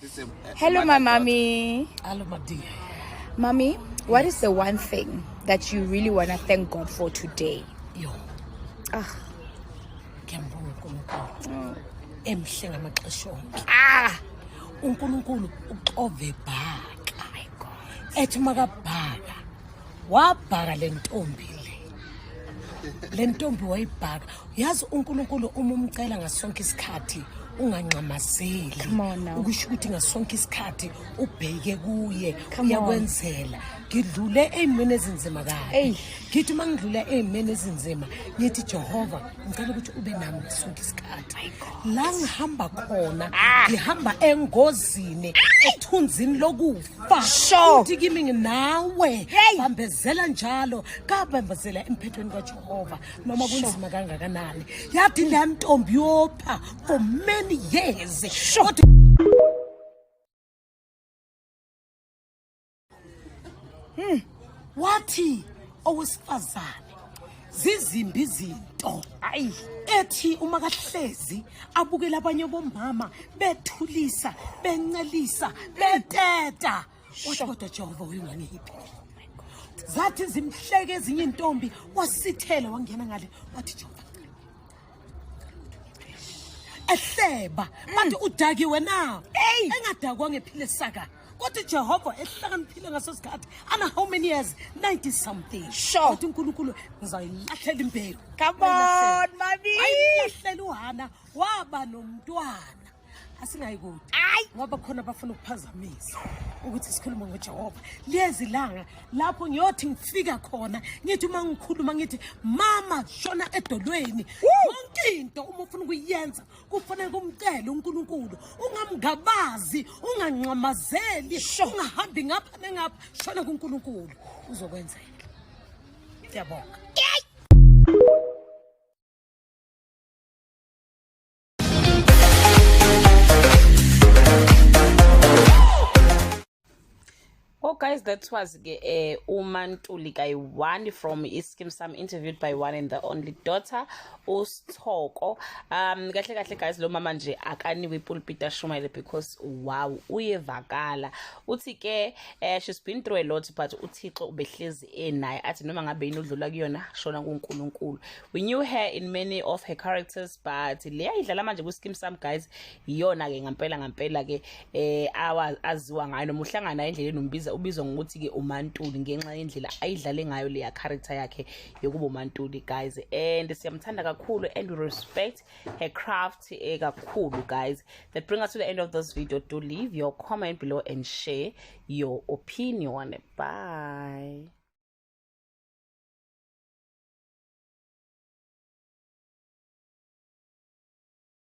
It's a Hello, my mommy. Hello, my dear. Mommy, what is the one thing that you really want to thank God for today? Yo. Ah. Ngiyambonga uNkulunkulu. Emhle ngamaxesha onke. Ah! uNkulunkulu uxove bhaka. My God. Ethi makabhaka. Wabhaka le ntombi le. Le ntombi wayibhaka. Yazi uNkulunkulu uma umcela ngasonke isikhathi unganxamazeli. Come on now. Ukusho ukuthi ngasonke isikhathi ubheke kuye Come on. uyakwenzela. Ngidlule ey'meni ezinzima kabi. Eyi. Ngithi uma ngidlula ey'meni ezinzima ngithi Jehova ngicela ukuthi ube nami sonke isikhathi. La ngihamba khona ngihamba engozini ethunzini lokufa. Sure. Uthi kimi nginawe. Hey. Bambezela njalo kabambezela emphethweni kaJehova noma kunzima kangakanani. Yathi le ntombi yopha for many years. Kodwa Wathi owesifazane zizimbi izinto Ayi. ethi uma kahlezi abukele abanye bomama bethulisa bencelisa beteta wathi kodwa Jehova uyungangiphi zathi zimhleke ezinye intombi wasithela wangena ngale wathi Jehova ehleba bathi udakiwe na engadakwa ngephile saka kodwa uJehova ehlakaniphile ngaso sikhathi ana how many years 90 something Sure. kodwa uNkulunkulu ngizayilahlela imbewu Come on, mommy. wayilahlela uHana waba nomntwana asingayi kude Ayi. ngoba khona bafuna ukuphazamisa ukuthi sikhulume ngoJehova lezi langa lapho ngiyothi ngifika khona ngithi uma ngikhuluma ngithi mama shona edolweni yonke into uma ufuna ukuyenza kufanele kumcele uNkulunkulu ungamngabazi unganxamazeli ungahambi ngapha nengapha shona kuNkulunkulu uzokwenzela ngiyabonga. Oh guys, that was ke uMantuli kayi-one from iSkeem Saam interviewed by one and the only daughter uSthoko. Kahle kahle guys, lo mama nje akaniwe ipulpit ashumayele because wow, uyevakala. Uthi ke she's been through a lot but uThixo ubehlezi enaye athi noma ngabe yini udlula kuyona shona kuNkulunkulu. We knew her in many of her characters but le ayidlala manje ku Skeem Saam guys iyona ke ngampela ngampela ke aziwa ngayo noma uhlangana endleleni umbiza ubizwa ngokuthi ke uMantuli ngenxa yendlela ayidlale ngayo leya character yakhe yokuba uMantuli guys, and siyamthanda kakhulu and we respect her craft kakhulu guys. That bring us to the end of this video. Do leave your comment below and share your opinion. Bye.